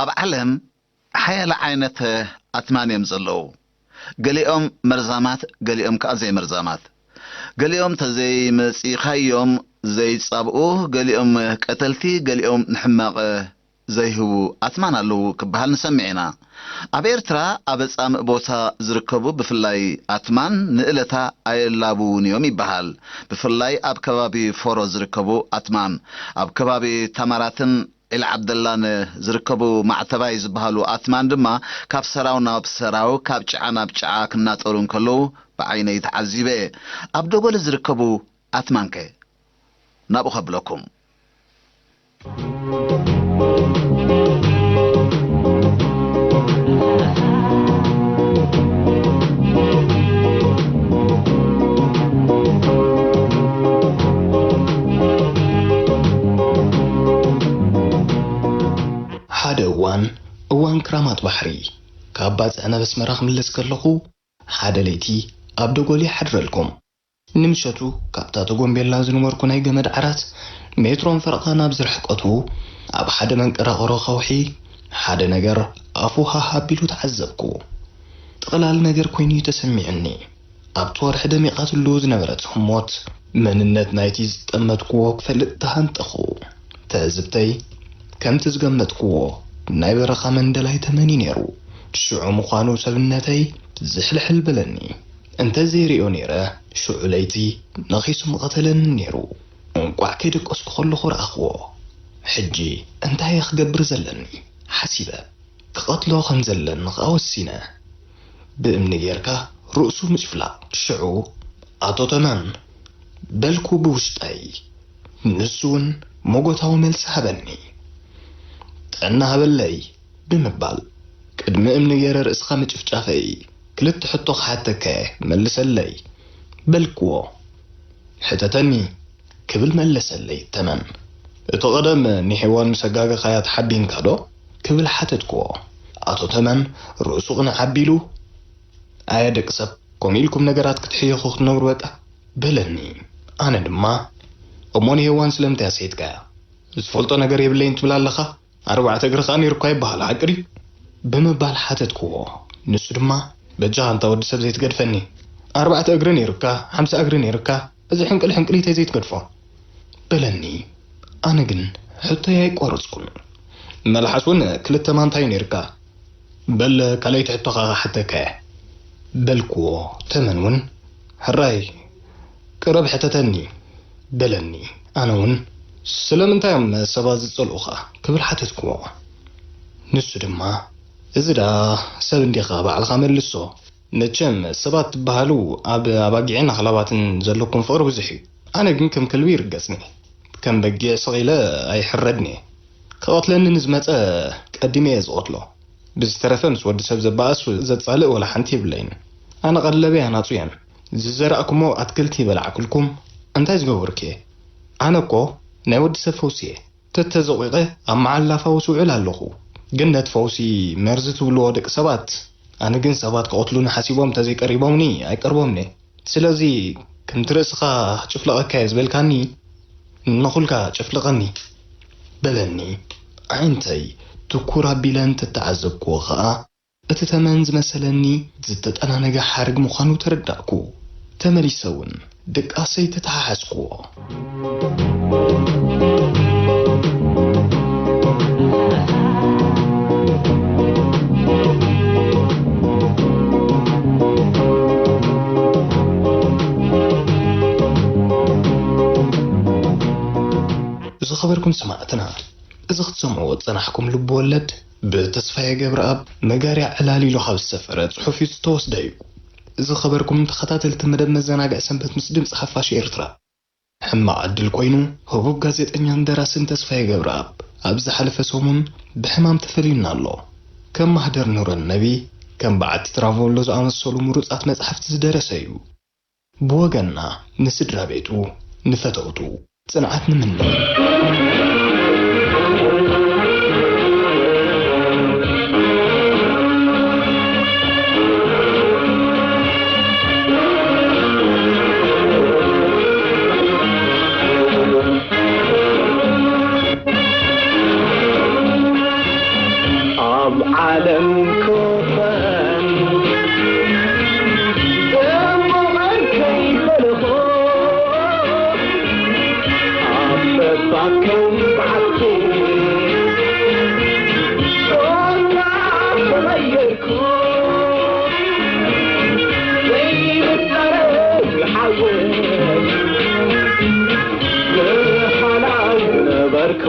ኣብ ዓለም ሓያለ ዓይነት ኣትማን እዮም ዘለዉ። ገሊኦም መርዛማት፣ ገሊኦም ከኣ ዘይመርዛማት። ገሊኦም ተዘይመጺኻዮም ዘይጻብኡ፣ ገሊኦም ቀተልቲ፣ ገሊኦም ንሕማቕ ዘይህቡ ኣትማን ኣለዉ ክበሃል ንሰምዕ ኢና። ኣብ ኤርትራ ኣብ ጻምእ ቦታ ዝርከቡ ብፍላይ ኣትማን ንእለታ ኣየላብዉን እዮም ይበሃል። ብፍላይ ኣብ ከባቢ ፎሮ ዝርከቡ ኣትማን፣ ኣብ ከባቢ ታማራትን ዒል ዓብደላን ዝርከቡ ማዕተባይ ዝበሃሉ ኣትማን ድማ ካብ ሰራው ናብ ሰራው፣ ካብ ጭዓ ናብ ጭዓ ክናጠሩ እንከለዉ ብዓይነይ ተዓዚበ። ኣብ ደጎሊ ዝርከቡ ኣትማንከ? ናብኡ ከብለኩም። ሓደ እዋን፣ እዋን ክራማት ባሕሪ፣ ካብ ባጽዕ ናብ ኣስመራ ክምለስ ከለኹ፣ ሓደ ለይቲ ኣብ ደጎል ይሓድረልኩም። ንምሸቱ ካብታ ተጎምቤላ ዝነበርኩ ናይ ገመድ ዓራት ሜትሮን ፈረቓን ኣብ ዝርሕቀቱ፣ ኣብ ሓደ መንቀራቕሮ ከውሒ ሓደ ነገር ኣፉ ሃህ ኣቢሉ ተዓዘብኩ። ጥቕላል ነገር ኮይኑ እዩ ተሰሚዑኒ። ኣብቲ ወርሒ ደሚቓትሉ ዝነበረት ህሞት፣ መንነት ናይቲ ዝጠመትክዎ ክፈልጥ ተሃንጠኹ። ትዕዝብተይ፣ ከምቲ ዝገመትክዎ፣ ናይ በረኻ መንደላይ ተመን እዩ ነይሩ። ሽዑ ምዃኑ ሰብነተይ ዝሕልሕል በለኒ። እንተ ዘይርእዮ ነይረ፣ ሽዑ ለይቲ ነኺሱ ምቐተለኒ ነይሩ። እንቋዕ ከይደቀስኩ ከለኹ ረኣኽዎ። ሕጂ እንታይ እየ ክገብር ዘለኒ? ሓሲበ። ክቐትሎ ከም ዘለኒ ኸኣ ወሲነ። ብእምኒ ጌርካ ርእሱ ምጭፍላቕ። ሽዑ፣ "ኣቶ ተማም?" በልኩ ብውሽጠይ። ንሱ እውን ሞጎታዊ መልሲ ሃበኒ። "ጥዕና ሃበለይ" ብምባል፣ ቅድሚ እምኒ ጌረ ርእስኻ ምጭፍጫፈይ፣ ክልተ ሕቶ ክሓተካ እየ፣ መልሰለይ፣ በልክዎ። "ሕተተኒ" ክብል መለሰለይ ተመን። "እቲ ቀደም ንሄዋን ምስ ኣጋገኻያ ተሓቢንካ ዶ?" ክብል ሓተትክዎ። ኣቶ ተመን ርእሱ ቅንዕ ኣቢሉ፣ "ኣየ ደቂ ሰብ፣ ከምኡ ኢልኩም ነገራት ክትሕየኹ ክትነብሩ በቃ?" በለኒ። ኣነ ድማ፣ "እሞ ንሄዋን ስለምንታይ ኣስሒትካያ? ዝፈልጦ ነገር የብለይን ትብል ኣለኻ? ኣርባዕተ እግሪ ከኣ ነይሩካ ይበሃል፣ ሓቂ ድዩ?" ብምባል ሓተትክዎ። ንሱ ድማ፣ "በጃኻ ኣንታ ወዲ ሰብ ዘይትገድፈኒ። ኣርባዕተ እግሪ ነይሩካ፣ ሓምሳ እግሪ ነይሩካ፣ እዚ ሕንቅል ሕንቅሊተይ ዘይትገድፎ?" በለኒ። ኣነ ግን ሕቶይ ኣይቋረጽኩን። "መልሓስ እውን ክልተ ማንታ እዩ ነይሩካ። በል ካልኣይቲ ሕቶኻ ክሓተካ እየ" በልክዎ። ተመን እውን፣ "ሕራይ ቅረብ ሕተተኒ" በለኒ። ኣነ እውን፣ "ስለምንታይ እዮም ሰባት ዝጸልኡኻ?" ክብል ሓተትክዎ። ንሱ ድማ፣ "እዚ ደኣ ሰብ እንዲኻ፣ ባዕልኻ መልሶ። መቸም ሰባት ትበሃሉ ኣብ ኣባጊዕን ኣኽላባትን ዘለኩም ፍቕሪ ብዙሕ እዩ። ኣነ ግን ከም ከልቢ ይርገጽኒ። ከም በጊዕ ስቕ ኢለ ኣይሕረድን እየ። ክቐትለኒ ንዝመጸ ቀዲመ እየ ዝቐትሎ። ብዝተረፈ ምስ ወዲ ሰብ ዘባእስ ዘጻልእ ወላ ሓንቲ የብለይን። ኣነ ቀለበይ ኣናጹ እየን። ዝዘራእኩሞ ኣትክልቲ ይበላዕኩልኩም፣ እንታይ ዝገበርኩ እየ? ኣነ እኮ ናይ ወዲ ሰብ ፈውሲ እየ። ተተዘቒቐ ኣብ መዓላ ፋውስ ውዕል ኣለኹ። ግን ነቲ ፈውሲ መርዚ ትብልዎ ደቂ ሰባት፣ ኣነ ግን ሰባት ክቐትሉኒ ሓሲቦም እንተዘይቀሪቦምኒ ኣይቀርቦምን እየ። ስለዚ ከምቲ ርእስኻ ክጭፍለቐካ እየ ዝበልካኒ፣ ንኹልካ ጨፍልቐኒ" በለኒ። ኣዒንተይ ትኩር ኣቢለ እንተተዓዘብክዎ ኸኣ፣ እቲ ተመን ዝመሰለኒ ዝተጠናነገ ሓረግ ምዃኑ ተረዳእኩ። ተመሊሰ እውን ድቃሰይ ተተሓሓዝክዎ። ዝኸበርኩም ሰማዕትና፣ እዚ ክትሰምዕዎ ዝጸናሕኩም ልብ ወለድ፣ ብተስፋዬ ገብረኣብ መጋርያ ዕላል ኢሉ ካብ ዝሰፈረ ጽሑፍ እዩ ዝተወስደ እዩ። ዝኸበርኩም ተኸታተልቲ መደብ መዘናግዒ ሰንበት ምስ ድምጺ ሓፋሽ ኤርትራ፣ ሕማቕ ዕድል ኮይኑ፣ ህቡብ ጋዜጠኛን ደራስን ተስፋዬ ገብረኣብ ኣብ ዝሓለፈ ሰሙን ብሕማም ተፈልዩና ኣሎ። ከም ማህደር ኑረነቢ፣ ከም በዓቲ ትራቮሎ ዝኣመሰሉ ምሩጻት መጻሕፍቲ ዝደረሰ እዩ። ብወገንና ንስድራ ቤቱ፣ ንፈተውቱ ጽንዓት ንምነ። ባከም በዓልቲ ሶና ተቐየርኩ ዘይምዛረብ ሓወይ ብሓላይ ነበርኩ።